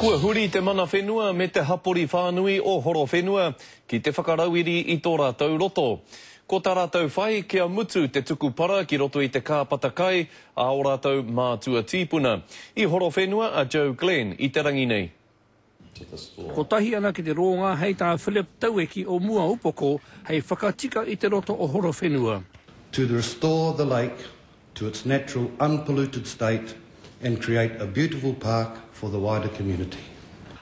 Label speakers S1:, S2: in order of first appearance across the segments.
S1: Kua huri te mana whenua me te hapori whānui o Horowhenua ki te whakarauiri i tō rātou roto. Ko tā rātou whai kia mutu te tuku para ki roto i te kāpata kai a ō rātou mātua tīpuna. I Horowhenua a Joe Glenn i te rangi nei.
S2: Kotahi anake te rōnga hei tā Phillip Taueki o Muaupoko hei whakatika i te roto o Horowhenua.
S3: To restore the lake to its natural unpolluted state and create a beautiful park for the wider community.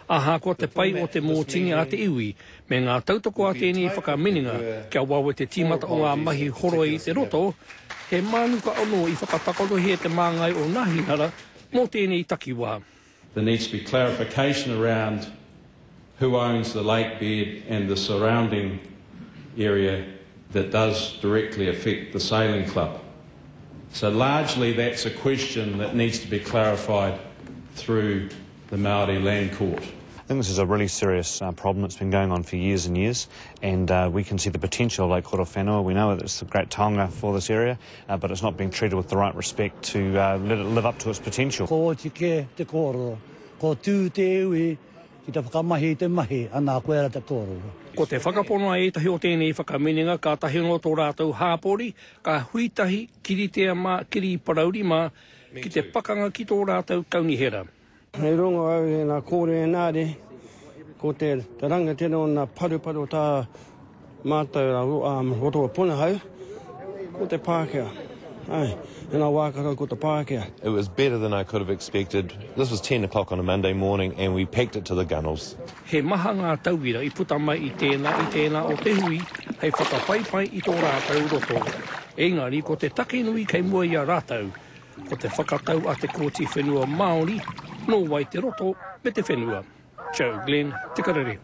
S2: Ahakoa te pai o te mōtini a te iwi me ngā tautoko a tēnei whakaminenga kia wawe te tīmata o ngā mahi horoi i te roto, he mānuka anō i whakatakotohia e te māngai o Nāhinara mō tēnei takiwā.
S4: There needs to be clarification around who owns the lake bed and the surrounding area that does directly affect the sailing club. So largely that's a question that needs to be clarified through the Māori Land Court.
S5: I think this is a really serious uh, problem that's been going on for years and years, and uh, we can see the potential of Lake Horowhenua. We know that it's a great taonga for this area, uh, but it's not being treated with the right respect to uh, let it live up to its potential.
S6: Ko oti kē te kōrero, ko tū te iwi ki te whakamahi i te mahi, anā, koirā te kōrero.
S2: Ko te whakapono a ētahi o tēnei whakaminenga kātahi anō tō rātou hāpori ka hui tahi kiritea mā, kiri parauri mā, ki te pakanga ki tō rātou kaunihera.
S7: Hei rongo au i ngā kōrero engari, ko te rangatira o ngā paruparu o tā mātou roto o Punahau, ko te Pākehā. Ai, i ngā wā katoa ko te Pākehā.
S1: It was better than I could have expected. This was ten o'clock on a Monday morning and we packed it to the gunnels.
S2: He maha ngā tauira i puta mai i tēnā, i tēnā o te hui hei whakapaipai i tō rātou roto. Engari ko te take nui kei mua i a rātou, Ko te whakatau a te Kōti Whenua Māori, nō wai te roto me te whenua. Joe Glenn, Te Karere.